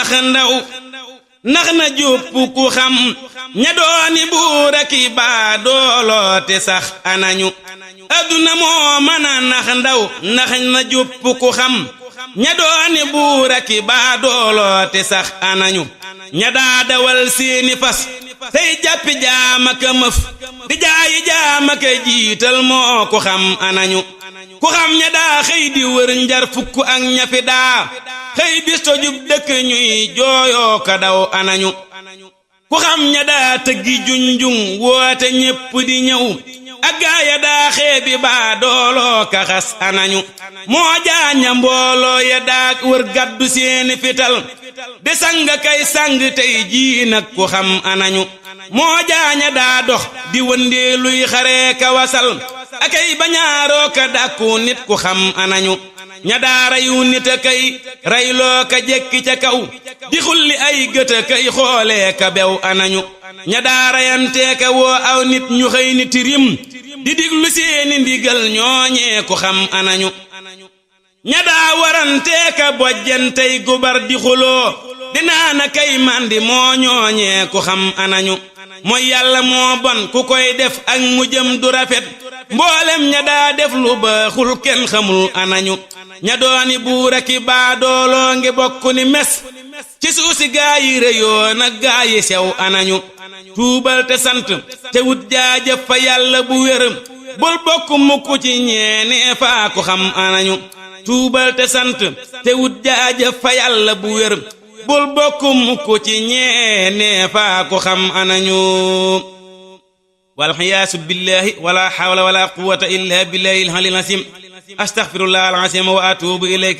nax ndaw nax na jupp ku xam ña dooni buur aki baa dooloote sax anañu aduna moo mën a nax ndaw nax na jupp ku xam ña dooni buur aki baa dooloote sax anañu ña daa dawal seeni fas tey jàppi jaama ka mëf di jaayi jaama ka jiital moo ku xam anañu ku xam ña daa xëy di wër njar fukk ak ñafi daa xëy bis tojub dëkk ñuy jooyoo ka daw anañu ku xam ña daa tëggi junjung woote ñépp di ñëw ak gaaya daa xeebi baa dooloo ka xas anañu moo jaaña mbooloo ya daa wër gaddu seeni fital di sang kay sang tey jii nag ku xam anañu moo jaaña daa dox di wëndeeluy xaree ka wasal akay bañaaroo ka dàkku nit ku xam anañu ña daa rayu nit a kay rayloo ka jekki ca kaw di xulli ay gët a kay xoolee ka bew anañu ña daa rayantee ka woo aw nit ñu xëy ni tirim di diglu seeni ndigal ñooñee ku xam anañu ña daa warantee ka bojjantey gubar di xuloo dinaa na kay mandi moo ñooñee ku xam anañu mooy yàlla moo bon ku koy def ak mu jëm du rafet mboolem ña daa def lu baaxul kenn xamul anañu ña dooni buur aki baa dooloo ngi bokk ni mes ci suusi gaa yi rëyoo nag gaa yi sew anañu tuubal te sant te wut jaajëf fa yàlla bu wér bul bokk mukk ci ñeenee faa ko xam anañu tuubal te sant te wut jaajëf fa yàlla bu wér bul bokk mukk ci ñeenee faa ko xam anañu walxiyaasu billahi wala hawla wala quwwata illa billahi al-aliyyil azim astaghfirullah al-azim wa atubu ilayk